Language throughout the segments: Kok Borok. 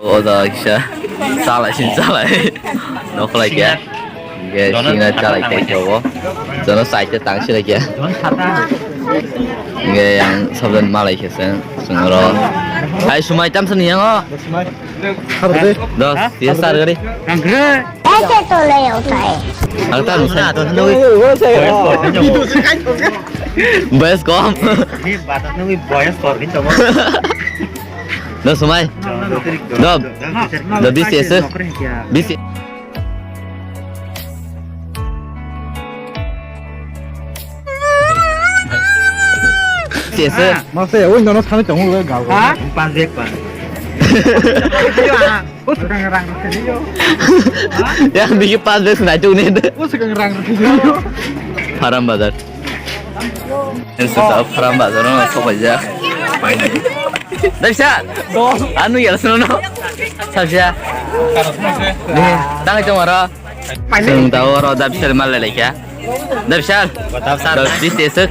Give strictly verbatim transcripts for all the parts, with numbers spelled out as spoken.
O da kisa chalai sin chalai. Nokhlai kya. Ge sina chalai kya kya bo. Jono side tang sila kya. Ge yang sabdan malai kya sen sungro. Hai sumai tam sen yang o. Dos, ya sar gari. Ese to le utai. Ang tan sen. Boyos kom. Ini batas nunggu boyos kor gitu. No sumai. Dob. Dob bisi ese. Bisi. Bisi ese. Masa ya, woi nono thani tongo ga ga. Pas dek pas. Yang bikin pas dek senai tuh nih. Haram bazar. Ensa ta phrang ba jono thok bai ja. Daisa. Anu yar sino no. Sabja. Ni, tang itu mara. Sing tahu ro dab sel mal le kya. Dab sel. Dab sel. Bis esek.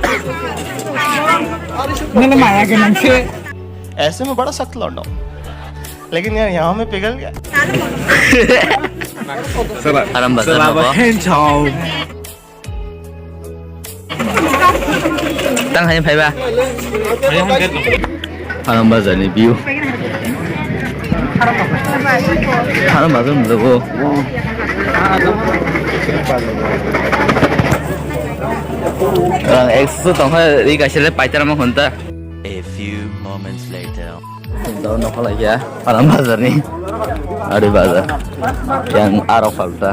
Nila maya ke nang se. ऐसे में बड़ा सख्त लौंडा हूँ। लेकिन यार यहाँ में पिघल गया। Haram bazar. Tang hai phai ba. Haram bazar ni view. Haram bazar ni logo. Rang ekso tong hai ri kaisa le paitara ma honta. A few moments later. Daw nokha lai ya, Haram bazar ni. Ari bazar. Yang arok falta.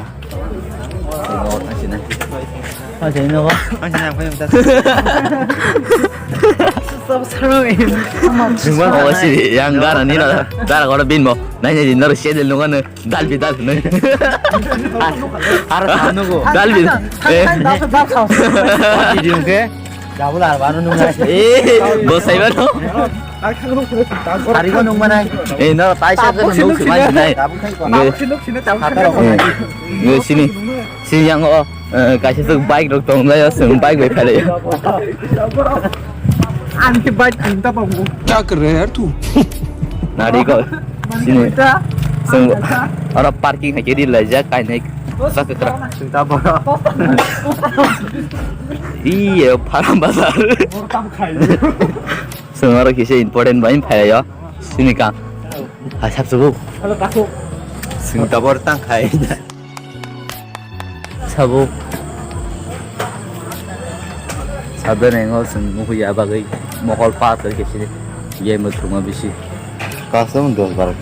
Ang sini nogo. Ang sini apa yang tas? Sab sarung ini. Oh, si yang gara ni lah. Gara gara bin mo. Nanya di nor sedel nungan. Dal bi dal ne. Har har nogo. Dal bi. Eh. Di diung ke. Double ar banu nungan. Eh, bosai bano. Hari ko nung manai. Eh, no, tai sa ko nung si mai nai. Nge sini. Sini yang o, eh, kaisa tu bike rok tong lai, sing bike bai phai lai. Ani bike tinta pabu. Kya kar raha hai yaar tu? Nari ko. Sini. Sing ora parking hai kiri lai ja kai nai. Sa ke tra. Tinta pabu. Iye, Haram bazar. Sing ora kisa important bai phai yo. Sini ka. Hai sab subu. Sing tabor tang khai. Sabo. Sabo nengo sing muhu ya bagwi mokol pa ter ke sini. Ye mo thuma bisi. Custom dos bar.